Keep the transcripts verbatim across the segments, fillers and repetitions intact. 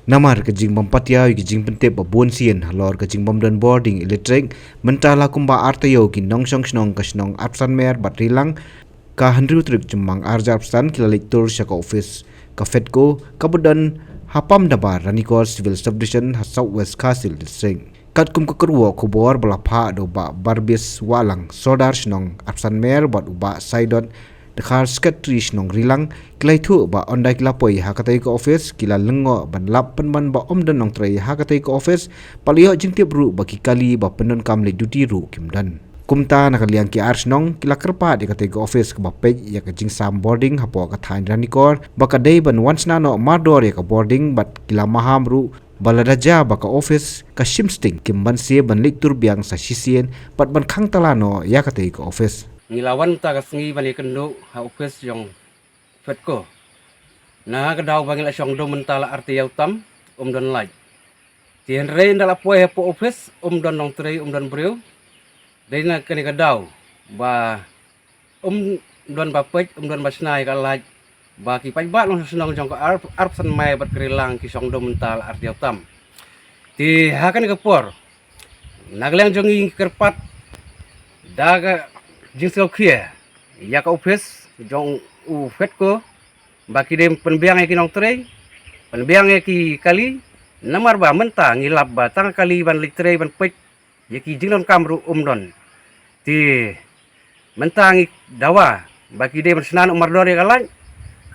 Namar ka jingbym patiaw ïa ka jingpyntip ba bun sien halor ka jingbym don bording elektrik, mynta la kumba artaïew ki nongshong shnong ka shnong Arpsanmer bad Rilang, ka hynriew tarik Jymmang arhajar arphew san ki la leit tur sha ka ophis ka FEDCO kaba don ha Pamdabar, Ranikor Civil Subdivision, ha South West Khasi Hills District. Katkum ka kyrwoh khubor ba la phah da u Bah Barbis Wahlang, Sordar shnong Arpsanmer, bad u Bah Saidot Dkhar, Secretary shnong Rilang, ki la ïathuh ba ynda ki la poi ha katei ka ophis ki la lyngngoh ban lap pynban ba ym don nongtrei ha katei ka ophis, bad la ïoh jingtip ruh ba ki kali ba pyndonkam leit duty ruh kim don. Kumta na ka liang ki ar shnong ki la kyrpad ïa katei ka ophis kaba peit ïa ka jingsam bording hapoh ka thaiñ Ranikor ba ka dei ban wan shna noh mardor ïa ka bording, bad ki la maham ruh ba lada jia ba ka ophis ka shim sting, kim banse ban leit tur biang sa shisien bad ban khang tala noh ïa katei ka ophis. Ngi la wan mynta ka sngi ban ïakynduh ha ophis jong FEDCO. Na ka daw ba ngi la shong dum mynta la artaïew tam, ym don light. Te hynrei ynda la poi hapoh ophis, ym don nongtrei, ym don briew. Dei na kane ka daw ba ym don ba peit, ym don ba shna ïa ka light, ba ki paidbah nongshong shnong jong ka Arp-, Arpsanmer bad ka Rilang ki shong dum mynta la artaïew tam. Te ha kane ka por, na ka liang jong ngi ngi kyrpad da ka jingsngewkhia ïa ka ophis jong u FEDCO ba ki dei pynbiang ïa ki nongtrei, pynbiang ïa ki kali, namar ba mynta ngi lap ba tang kali ban leit trei ban peit ïa ki jingdonkam ruh ym don. Te mynta ngi dawa ba ki dei ban shna noh mardor ïa ka light,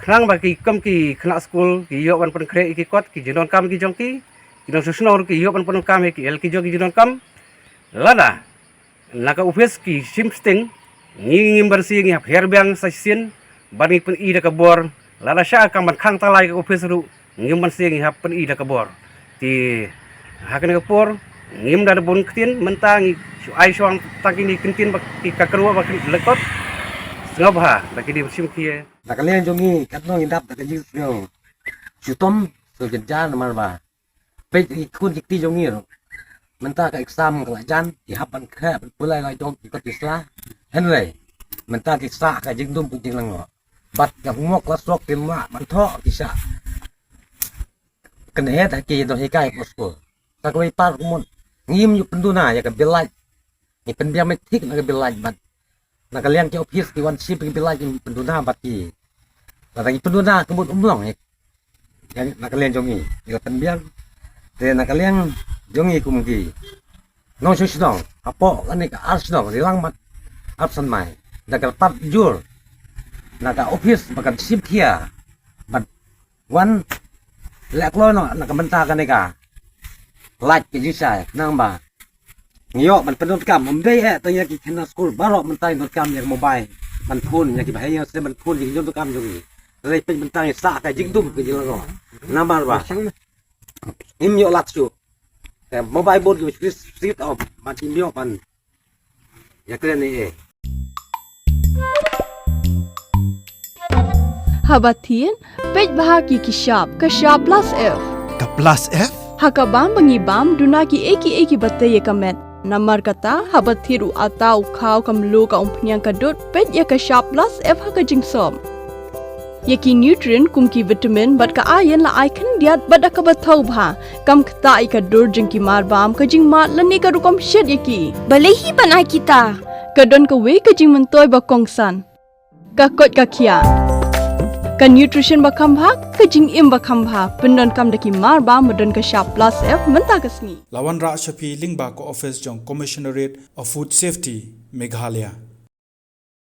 khnang ba ki kum ki khynnah skul ki ïoh ban pynkhreh ïa ki kot ki jingdonkam ki jong ki, ki nongshong shnong ruh ki ïoh ban pyndonkam ïa ki, ïa ki jong ki jingdonkam. Lada na ka ophis ki shim sting, ngi ngim banse ngi hap her biang sa shisien bad ngi pyni da ka bor. Lada shah kam ban khang tala ïa ka ophis ruh, ngim banse ngi hap pyni da ka bor. Te ha kane ka por ngim da bun ktien, mynta ngi shu ai shong tang kine ki ktien ba ki, ka kyrwoh ba ki lyngkot. Sngewbha ba ki dei ban shim khia. Na ka liang jong ngi katno ngi dap da ka jingsngew shitom sngewjynjar namar ba peit ïa ki khun ki kti jong ngi ruh. Mynta ka exam ka la jan, ki hap ban khreh ban pule la jong ki kot ki sla. Hynrei mynta ki sah ka jingdum ka jinglyngngoh. Bad ka homework la suk, kim lah ban thoh, ki shah kynheh ha ki don hikai hapoh skul. Sa kawei pat kumut, ngim ïoh pynduna ïa ka bill light. Ngi pynbiang met thik na ka bill light bad na ka liang ki ophis ki wan shim ka bill light, ngi pynduna bad ki. Lada ngi pynduna ka mut ym long ïa, ïa na ka liang jong ngi, ngi la pynbiang. Te na ka liang jong ngi kum ki nongshong shnong hapoh kane ka ar shnong Rilang bad Arpsanmer, da ka pat jur na ka ophis ba kan shim khia bad wan leh kloi noh na ka bynta kane ka light ka jingshai, khnang ba ngi ïoh ban pyndonkam, ym dei eh tang ïa ki khynnah skul baroh, mynta ngi donkam ïa ka mobile ban phone ïa ki bahaïing, se ban phone ïa ki jingdonkam jong ngi. Lei peit mynta ngi sah ka jingdum ka jinglyngngoh namar ba ngim ïoh lad shuh. Ka mobile bun ki ba switch, switch off, ban ngim ïoh ban ïa kren ei ei. Haba thied, peit bha ki ki shap, ka shap plus F. Ka plus F? Ha ka bam ba ngi bam, duna ki ei ki ei ki ba tei ïa ka met. Namar kata, haba thied u atta, u khaw, ka mluh, ka umphniang, ka dud, peit ïa ka shap plus F ha ka jingsop. Ïa ki nutrient kum ki vitamin bad ka iron la ai khyndiat bad da kaba thaw bha. Kam ktah ïa ka dur jong ki mar bam, ka jingmad lane ka rukom shet ïa ki. Balei hi ban ai kita? Ka don kawei ka jingmyntoi ba kongsan. Ka koit ka khiah. Ka nutrition ba kham bha, ka jingim ba kham bha. Pyndonkam da ki mar bam ba don ka shap plus F mynta ka sngi. La wanrah sha phi lyngba ka office jong Commissionerate of Food Safety, Meghalaya.